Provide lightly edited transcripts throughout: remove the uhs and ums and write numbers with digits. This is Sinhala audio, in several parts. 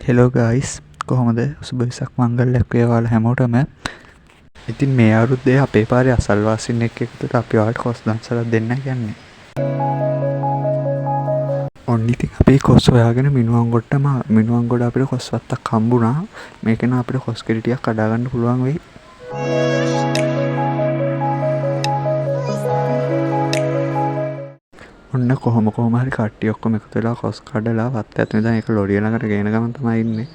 හෙලෝ ගයිස්, කොහොමද? සුබ වෙසක් මංගල්‍යක් වේවා ඔයාලා හැමෝටම. ඉතින් මේ අවුරුද්දේ අපේ පාරේ අසල්වාසීන් එක්ක එකතු වෙලා අපි ඔයාලට කොස් දන්සලක් දෙන්න යන්නේ. ඔන්න ඉතින් අපි කොස් හොයාගෙන මිනුවන්ගොඩටම මිනුවන්ගොඩ අපිට කොස් වත්තක් හම්බුණා. මේකෙන් අපිට කොස් කිරි ටිකක් කඩා ගන්න පුළුවන් වෙයි. ඔන්න කොහොම කොහොම හරි කට්ටිය ඔක්කොම එකතු වෙලා කොස් කඩලා වත්ත ඇතුලේ ඉඳන් ඒක ලොරිය ළඟට ගේන ගමන් තමයි ඉන්නේ.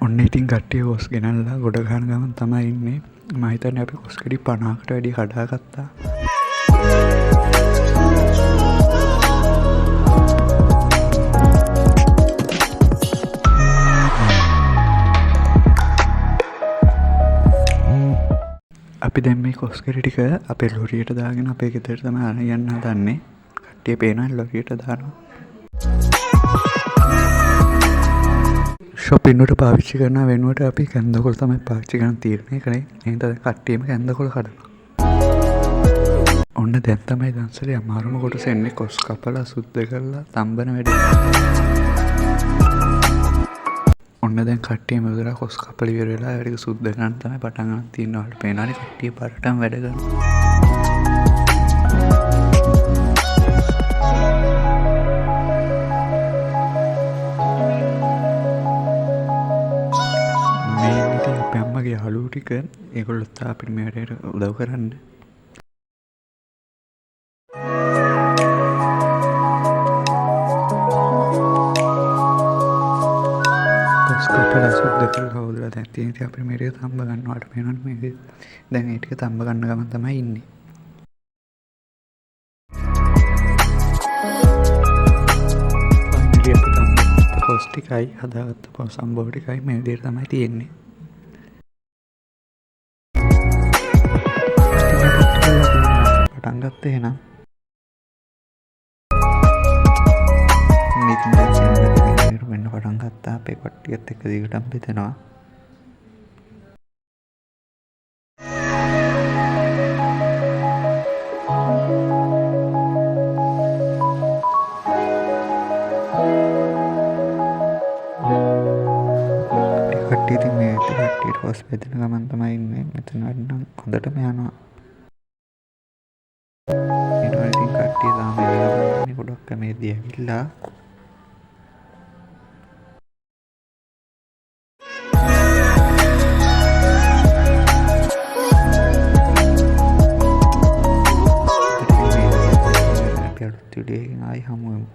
ඔන්න ඉතින් කට්ටිය කොස් ගෙනල්ලා ගොඩ ගහන ගමන් තමයි ඉන්නේ. මම හිතන්නේ අපි කොස් ගෙඩි 50කට වැඩිය කඩාගත්තා. අපි දැන් මේ කොස් ගෙඩි ටික අපේ ලොරියට දාගෙන අපේ ගෙදරට තමයි අරන් යන්න හදන්නේ. කට්ටිය පේනවා ලොරියට දානවා. ෂොපින් වලට පාවිච්චි කරන වෙනුවට අපි කැන්දකොළ තමයි පාවිච්චි කරන්න තීරණය කරේ. එහෙනම් දැන් කට්ටියම කැන්දකොළ කඩනවා. ඔන්න දැන් තමයි දන්සලේ අමාරුම කොටස එන්නේ, කොස් කපලා සුද්ධ කරලා තම්බන වැඩේ. ඔන්න දැන් කට්ටියම ඉවරලා කොස් කපලා ඉවර වෙලා ඒ ටික සුද්ධ කරන්න තමයි පටන් ගන්න තියෙන්නේ. ඔයාලට පේනවනේ කට්ටිය පරටම වැඩ කරනවා. මේ ඉතින් අපේ අම්මගේ යාළුවෝ ටික ඒගොල්ලොත් අපිට මේ වැඩේට උදව් කරන්න. කොස් කපලා සුද්ධ කරලා හොදලා දැන් තියෙන ඉතින් අපිට මේ ටික තම්බ ගන්න. ඔයාලට පේනවනේ මේ විදිහට. දැන් ඒ ටික තම්බ ගන්න ගමන් තමයි ඉන්නේ. ෆයිනලි අපි තම්බගත්ත කොස් ටිකයි හදාගත්ත සම්බෝ ටිකයි මේ විදිහට තමයි තියෙන්නේ. පටන් ගත්තේ එහෙනම්. ඉතින් දැන් සෙනඟ වෙන්න පටන් ගත්තා. අපේ කට්ටියත් එක්ක දිගටම බෙදෙනවා. අපේ කට්ටිය ඉතින් මේ විදිහට කට්ටියට කොස් බෙදෙන ගමන් තමයි ඉන්නේ. මෙතන වැඩ නම් හොඳටම යනවා. ඊට ඉතින් කට්ටිය තාම එන ගමන් ඉන්නේ. ගොඩක් මේදී ඇවිල්ලා. අපි අලුත් වීඩියෝ එකකින් ආයි හමු වෙමු.